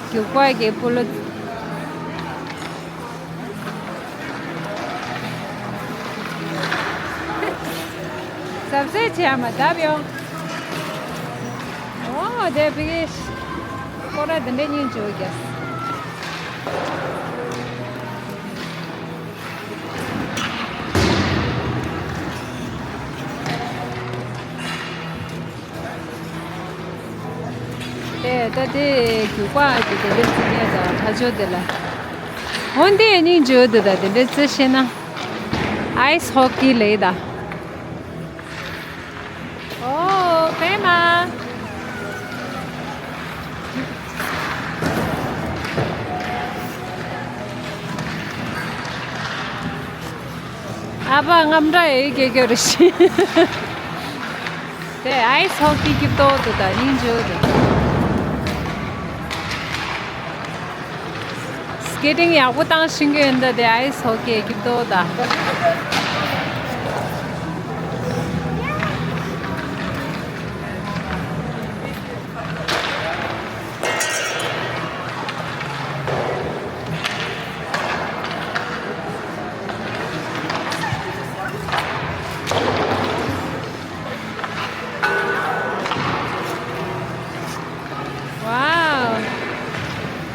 རྒྱུག་པ་གི་སྤོ་ལོ། ཟབ་ཟེར་བྱས་མ་བརྡབ་ཡོང་། འོ་དེ་བི་གེ་ཤི། སྐོར་ར་དེ་འདྲས་སྙིང་རྗེ་བོ་རྒྱག་དེ་ད་དེ་རྒྱུག་པ་གི་དེ་འདྲས་རྩེ་མཁན་དང་ཕར་ཕྱོགས་དེ་ལ། འོ་འདི་སྙིང་རྗེ་བོ་འདུག་ད་དེ་འདྲས་རྩེ་ཤེས་ན། ཨའི་སི་ཧོ་ཀི་ལབ་ད། ཨོ་པད་མ། ཨ་ཕ་རྔམ་དྲག་ཡོད་སྐད་སྐྱོ་རེ་ཞིག་དེ་ཨའི་སི་ཧོ་ཀི་སྐྱིད་པོ་འདུག་ད་སྙིང་རྗེ་བོ་འདུག་སི་ཀེ་ཊིང་ཡག་པོ་བཏང་ཤེས་ཀྱི་ཡོད་ད་དེ་ཨའི་སི་ཧོ་ཀི་སྐྱིད་པོ་འདུག་ད། ཝའོ།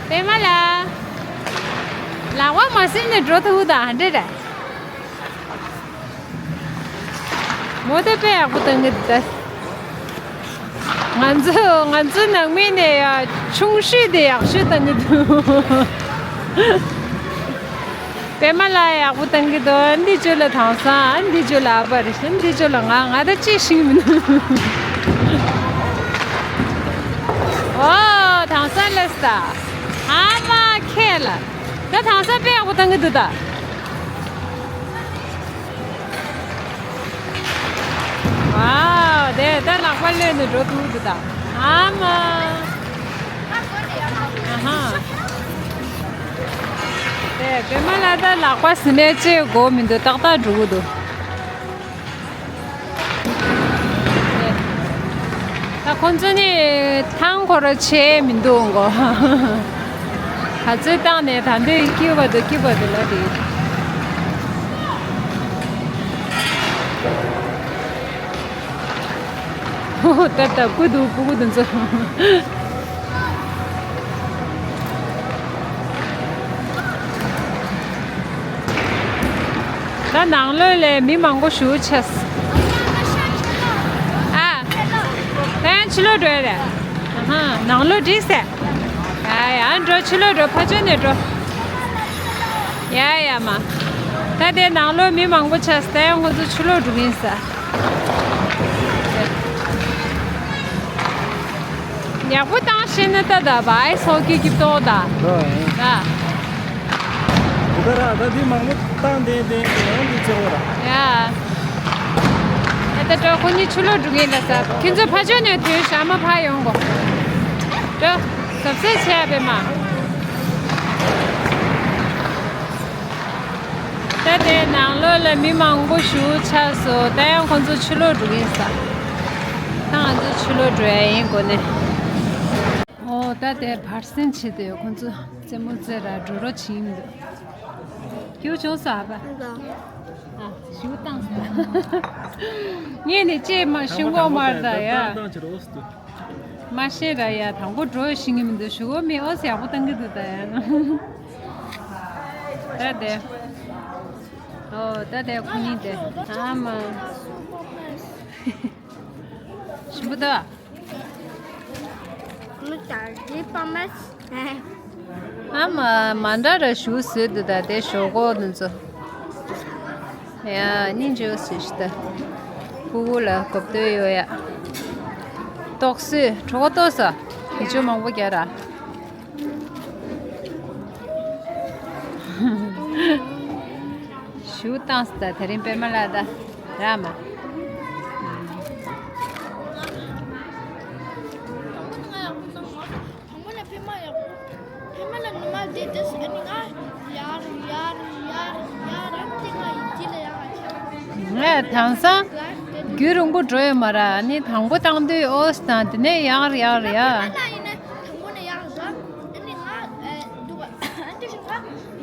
པད་མ་ལགས། ལག་པ་མ་བསྲིངས་ནས་འགྲོ་ཐུབ་ད་འདྲ་རེད། མོ་དེ་དཔེ་ཡག་པོ་བཏང་གི་འདུག་ད། ང་ཚོ་ང་ཚོ་ནང་མི་ནས་ཡ་ཆུང་ཤོས་དེ་ཡག་ཤོས་བཏང་གི་འདུག་པད་མ་ལགས་ཡག་པོ་བཏང་གི་འདུག་འདི་ཚོ་ལ་དེང་སང་འདི་ཚོ་ལ་ཨ་ཕ་རེད་ཤག་འདི་ཚོ་ལ་ང་ང་ད་ཅི་ཤེས་མི་འདུག་ཨོ་དེང་སང་ལས་ད། ཨ་མ་ཁྱེད་ལ། ད་དེང་སང་དཔེ་ཡག་པོ་བཏང་གི་འདུག་ད། ཝའོ། དེ་ད་ལག་པ་གློད་ནས་འགྲོ་ཐུབ་འདུག་ད། ཨ་མ། ཨ་ཧ། དེ་པད་མ་ལགས་ད་ལག་པ་ཟིན་ནས་ཅི་དགོས་མི་འདུག་ཏག་ཏག་འགྲོ་གི་འདུག་ད་ཁོང་ཚོ་ནི་ཐང་ཁོ་ར་ཆེ་མི་འདུག་གོ་ག་ཚོད་བཏང་ནས་ད་འདོད་སྐྱིད་པ་འདུག་སྐྱིད་པ་འདུག་ལ་རེད། ད་ལྟ་སྐུ་འདུག་སྤུ་གུ་དེ་ཚོ། ད་ནང་ལོགས་ལ་མི་མང་པོ་ཞེ་པོ་ཆགས། ཨ། ད་ཡང་ཕྱི་ལོགས་འགྲོ་ཡ་རེད། ཨ་ཧ། ནང་ལོགས་འགྲིག་ཟེར། ཡ་ཡ་འགྲོ། ཕྱི་ལོགས་འགྲོ། ཕར་ཕྱོགས་ནས་འགྲོ། ཡ་ཡ་མ། ད་དེ་ནང་ལོགས་མི་མང་པོ་ཆགས། ད་ཡང་ཁོ་ཚོ་ཕྱི་ལོགས་འགྲོ་གི་ཡིན་ས། ཡག་པོ་བཏང་ཤེས་ན་ད་ད་བ་ཨའི་སི་ཧོ་ཀི་སྐྱིད་པོ་ད། ཨོ་ཨེ། ད། འདི་ལྟར་ད་འདི་མང་པོ་བཏང་བསྡད་བསྡད་ཡང་འདི་ཚེ་བོ་ར། ཡ། ད་ད་ད་ཁོ་གཉིས་ཕྱི་ལོགས་འགྲོ་གི་ཡིན་ད་ས། ཁྱེད་ཚོ་ཕར་ཕྱོགས་ནས་ཐོན་ཤག་མ་ཕར་ཡོང་གོ་ད་ཟབ་ཟབ་བྱས་པས་མ། ད་དེ་ནང་ལོགས་ལ་མི་མང་པོ་ཞེ་པོ་ཆགས་སོང་། ད་ཡང་ཁོང་ཚོ་ཕྱི་ལོགས་འགྲོ་གི་ཡིན་ས། ད་ང་ཚོ་ཕྱི་ལོགས་འགྲོ་ཡ་ཡིན་དགོས་ནས། ཨོ་ད་དེ་བར་གསེང་བྱེད་དུས་ཁོང་ཚོ་རྩེད་མོ་རྩེ་ར་འགྲོ་རོགས་བྱེད་ཀྱི་མི་འདུག་སྐྱིད་པོ་བྱུང་སོང་ཨ་ཕ། ཨ་ཞུ་བཏང་སོང་། ངས་ནི་ཅེས་མ་ཤི་མགོ་མར་ད་ཡ། མ་ཤེས་ར་ཡ། དང་པོ་འགྲོ་ཤེས་ཀྱི་མི་འདུག་ཞུ་གོ་མི་ཨོ་ཡག་པོ་བཏང་གི་འདུག་ད་ཡ། ད་དེ། ཨོ་ད་དེ་ཁོ་གཉིས་དེ་ཨ་མ། ཞིམ་པོ་འདུག་མི་ད་རེད་པ་མ། ཨ་མ་མ་འདྲ་ར་ཞུ་ཟེར་འདུག་ད་དེ་ཞོག་ཁོག་འདི་ཚོ། ཡ་སྙིང་རྗེ་པོ་ཟེར་ཤི་ད། སྤུ་གུ་ལ་གོ་བསྡད་ཡོད་ཡ། ཏོག་སོས་གྲོད་ཁོག་ལྟོགས་སོ། དེ་ཚོ་མང་པོ་རྒྱག་ར། ཞུ་བཏང་སྟེ་དེ་རིང་པད་མ་ལགས་ད་ར་མ། དང་པོ་ནས་པད་མ་ཡག་པོ། པད་མ་ལ་ཉི་མ་བསྡད་དུས་ཨ་ནི་ང་ཡར་ཡར་ཡར་ཡར་ཨ་ནི་ང་ཡིན་གྱི་ལ་ཡར་ཆགས། ངས་དེང་སང་རྒྱུན་རིང་པོ་འགྲོ་ཡོད་མ་རེད། ཨ་ནི་དང་པོ་བཏང་དུས་ཨོ་སི་དང་དེ་ནས་ཡར་ཡར་ཡར། པད་མ་ལ་ཡིན་ན་དང་པོ་ནས་ཡར་འགྲོ། ཨ་ནི་ང་ཨ་འདུག་ཨ་འདི་ཞིག་ང་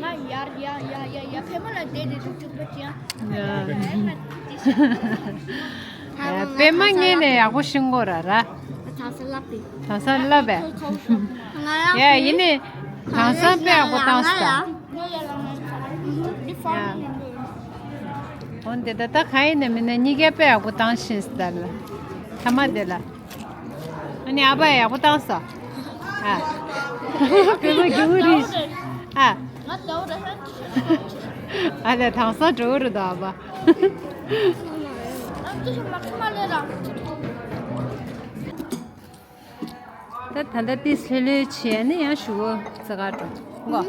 ང་ཡར་ཡར་ཡར་ཡར་ཡར་པད་མ་ལ་བསྡད་དེ་འདུག་འདུག་པ་ཅིང་ང་ཡར་ཡར་ཡར་ང་འདི་ཞིག་ཨ། པད་མ་ངས་ནས་ཡག་པོ་ཤེས་ཀྱི་ཡོད་རེད་ར། དེང་སང་བསླབས་པས། དེང་སང་བསླབས་པས། ཡ་ཡིན་ནི། དེང་སང་དཔེ་ཡག་པོ་བཏང་སོང་ད། ཡ། འོན་ཏེ་ད་ལྟ་གང་ཡིན་ནའི་མིན་ནའི་གཉིས་ཀས་དཔེ་ཡག་པོ་བཏང་ཤེས་སོང་ད་ལ། ཐ་མ་དེ་ལ། ཨ་ནི་ཨ་ཕ་ཡག་པོ་བཏང་སོང་། ཨ། པད་མ་རྒྱུག་རེད། ཨ། ང་ལྟ་བུ་རེད་ཧན། ཨ་ལས་དེང་སང་འགྲོ་གི་རེད་ད་ཨ་ཕ། ད་ད་ལྟ་ཏིས་ལྷོད་ལྷོད་བྱས་ནས་ཡང་ཞུ་བོ་རྩེ་གར་འགྲོ་གོ།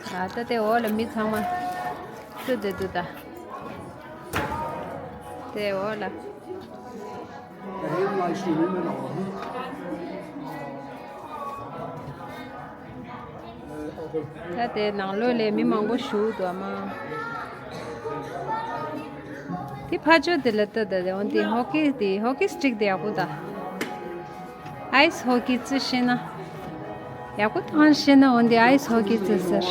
ད་ལྟ་དེ་འོག་ལ་མི་ཚང་མ་བསུ་བསྡད་འདུག་ད། དེ་འོག་ལ། ད་དེ་ནང་ལོགས་ལ་མི་མང་པོ་བཞུགས་འདུག་ཨ་མ། དེ་ཕ་ཇོ་དེ་ལ་ལྟོས་ད། དེ་འོན་ཏེ་ཧོ་ཀི་དེ་ཧོ་ཀི་སི་ཊིག་དེ་ཡག་པོ་ད། ཨའི་སི་ཧོ་ཀི་རྩེ་ཤེས་ན། ཡག་པོ་བཏང་ཤེས་ན་འོན་ཏེ་ཨའི་སི་ཧོ་ཀི་རྩེ་ཟེར།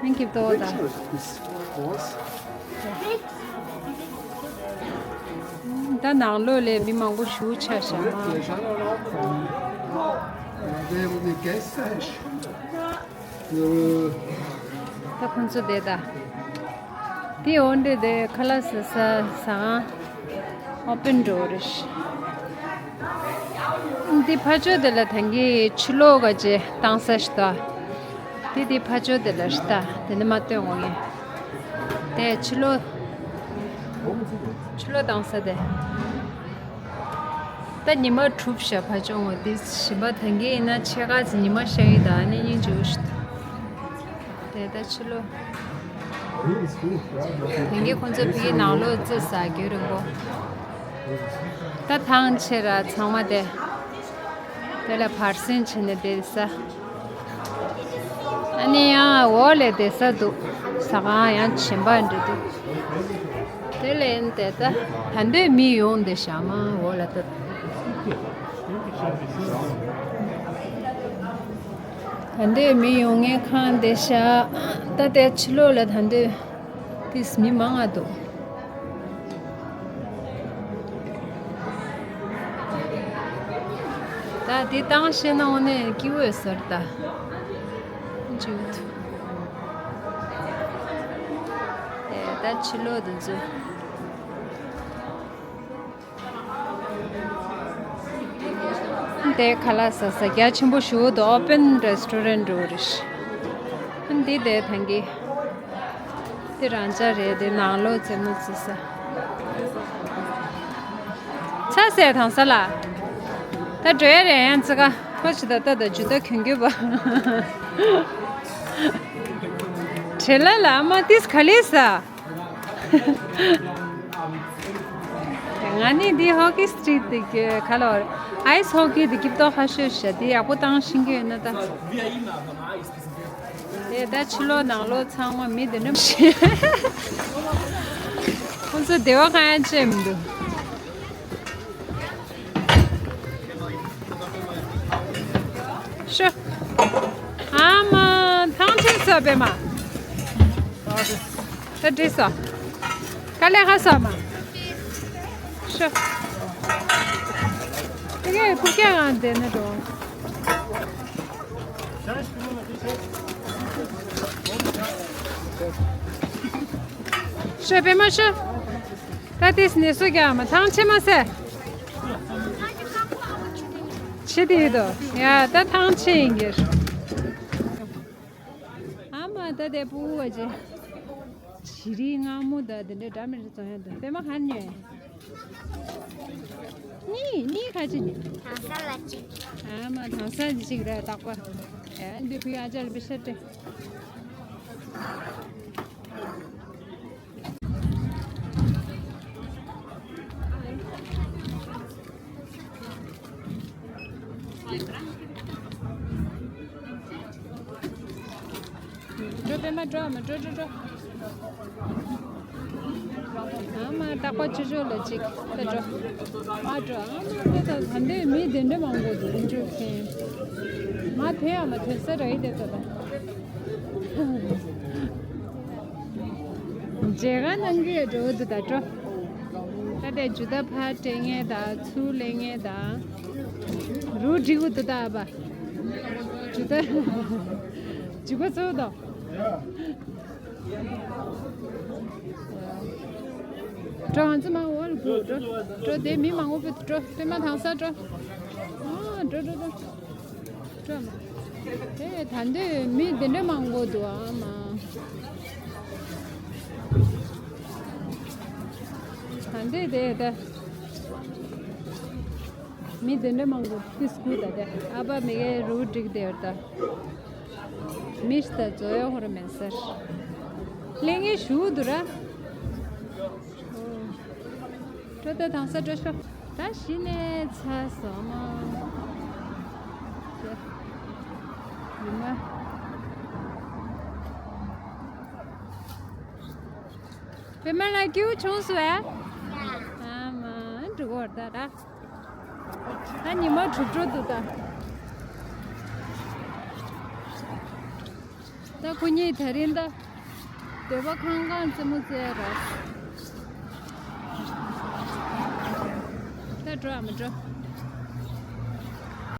ཨན་ཀིབ་ཏོ་ད། ད་ནང་ལོགས་ལ་མི་མང་པོ་བཞུགས་ཆགས་ཤག་མ། ད་ཁོང་ཚོ་བསྡད་ད། དེ་འོན་ཏེ་དེ་ཁ་ལག་ཟ་ས་ཟ་ཁང་ཨོ་པན་འགྲོ་རེད། འདི་ཕ་ཇོ་དེ་ལ་ད་གིན་ཕྱི་ལོགས་ག་ཅེ་བཏང་ས་ཞིག་ད། དེ་དེ་ཕ་ཇོ་དེ་ལ་རེད་ད། དེ་ནི་མ་སྟོན་འོང་ངས། དེ་ཕྱི་ལོགས་ཕྱི་ལོགས་བཏང་ས་དེ། ད་ཉི་མ་དྲུག་ཤག་ཕ་ཇོ་ངོ་དེ་བཞིན་པ་ད་གིན་ཡིན་ན་ཕྱེད་ཀ་ཅིག་ཉི་མ་ཤར་ཡི་ད་ནི་སྙིང་རྗེ་པོ་ཞིག་ད། དེ་ད་ཕྱི་ལོགས། དེང་གི་ཁོང་ཚོ་ཕ་གི་ནང་ལོགས་རྩེ་ཟ་རྒྱུ་རིང་པོ། ད་ཐང་ཆད་ར་ཚང་མ་དེ། དེ་ལ་བར་གསེང་བྱས་ནས་བསྡད་ས། ཨ་ནི་ཡང་འོག་ལ་བསྡད་ས་འདུག་ཟ་ཁང་ཡང་ཆེན་པོ་འདྲ་འདུག་དེ་ལ་ཡིན་དེ་ད་ད་འདོད་མི་ཡོང་དེ་ཞག་མ་འོག་ལ་ད། ད་འདོད་མི་ཡོང་ངའི་ཁང་དེ་ཤག་ད་དེ་ཕྱི་ལོགས་ལ་ད་འདོད་དེས་མི་མང་ང་འདུག་ད་དེ་བཏང་ཤེས་ན་འོ་ནས་སྐྱིད་པོ་ཡོད་ས་རེད་ད། ཅིག་ད་ཕྱི་ལོགས་དེ་ཚོ། དེ་ཁ་ལག་ཟ་ས་རྒྱ་ཆེན་པོ་ཞིག་འདུག་ཨོ་པན་རེ་སི་ཊོ་རན་འགྲོ་རེད། འདི་དེ་ཐང་གི་དེ་རང་ཅག་རེད། དེ་ནང་ལོགས་རྩེད་མོ་རྩེ་ས། ཚ་ཟེར་དང་ས་ལ། ད་འགྲོ་ཡ་རེད་ཡང་རྩེ་ག་ཁོ་ཅི་ད་ལྟ་ད་ཇུ་ད་གྱོན་གྱོན་པ། བྲེལ་ལ་ལ་མ་ཏིས་ག་ལེ་ས། ང་ནི་འདི་ཧོ་ཀི་སི་ཊིག་དེ་གི་ཁ་ལོ། ཨའི་སི་ཧོ་ཀི་དེ་གི་ཏོག་ཁ་ཤོས་ཤ་དེ་ཡག་པོ་བཏང་ཤེས་ཀྱི་ཡོད་ན་ད། དེ་ད་ཕྱི་ལོགས་ནང་ལོགས་ཚང་མ་མི་དེ་འདྲ་མ་ཤེས། ཁོང་ཚོ་བདེ་བ་གང་ཡང་བྱས་མི་འདུག་ཤོ། ཨ་མ། ཐང་ཆད་སོང་པད་མ། ད་འགྲིག་སོང་། དཀའ་ལས་ཁག་སོང་མ། ཤོ། དེ་གས་ཕུགས་རྒྱང་ང་བསྡད་ན་འགྲོ། ཤོ་པད་མ་ཤོ། ད་དེས་ནས་སུ་ཀྱང་མ་ཐང་ཆད་མ་ཟེར། ཆེ་དེ་ཡོད་དོ། ཡ་ད་ཐང་ཆད་ཡིན་གྱི། ཨ་མ་ད་དེ་ཕྲུ་གུ་བ་ཅེ། བྱི་རིལ་མངར་མོ་ད་དེ་འདྲའི་འདྲ་མི་འདྲ་བཙོང་ཡ་འདུག་པད་མ་ག་ཉོས། གཉིས་གཉིས་ག་ཅི་ནི། དང་ས་ལ་གཅིག་ཨ་མ་དང་ས་གཅིག་རེད་རྟག་པ། ཨ་འདི་བུའི་ཨ་ཅག་ལ་བི་ཤ་སྟེ། འགྲོ་པད་མ་འགྲོ། ཨ་མ་འགྲོ་འགྲོ་འགྲོ། ཨ་མ་རྟག་པ་ཆུ་ཕྱོགས་ལ་གཅིག་ད་འགྲོ། མ་འགྲོ། ཨ་མ་ད་ད་ད་འདི་མི་དེ་འདྲ་མང་པོ་འདུག་འགྲོ་མཁན། མ་དེ་ཡང་མ་དེ་ས་ར་ཡི་དེ་ད་ད། མཇལ་ཁ་གནང་གི་ཡོད་འགྲོ་འདུག་ད་འགྲོ། ད་ལྟའི་ཇུ་ད་ཕར་སྤྲད་མཁན་དང་ཚུར་ལེན་མཁན་དང་། རུ་འགྲིག་གི་འདུག་ད་ཨ་ཕ། ཇུ་ད། ཇུ་ག་ཚུར་དང་། འགྲོ་ང་ཚོ་མ་འོར་དགོས་འགྲོ། འགྲོ་དེ་མི་མང་པོ་འགྲོ། པད་མ་དང་ས་འགྲོ། ཨ་འགྲོ་འགྲོ་འགྲོ། སྤྲོ་མ། དེ་ད་འདོད་མི་དེ་འདྲ་མང་པོ་འདུག་ཨ་མ། ད་འདོད་དེ་ད། མི་དེ་འདྲ་མང་པོ་ཏིས་ཀུ་ད་དེ་ཨ་པ་མི་གའི་རུ་འགྲིག་དེ་ད། མི་ཤི་ད་ཛོ་ཡོ་ཧོར་མེན་སར། ལེ་ངེ་ཞུ་འདུག་ར། སྤྲོ་ད་དང་ས་སྤྲོ་ཤོག་ད་གཞི་ནས་ཚ་སོང་མ། ཡིན་མ། པད་མ་ལ་སྐྱིད་པོ་བྱུང་སོང་ཨ། ཨ་མ་འགྲོ་གོ་ད་ར། ད་ཉི་མ་དྲུག་འགྲོ་འདུག་ད། ད་ཁོ་གཉིས་ད་རིང་ད། འདོད་པ་ཁང་ཁང་རྩེད་མོ་རྩེ་ར། ད་འགྲོ་ཨ་མ་འགྲོ།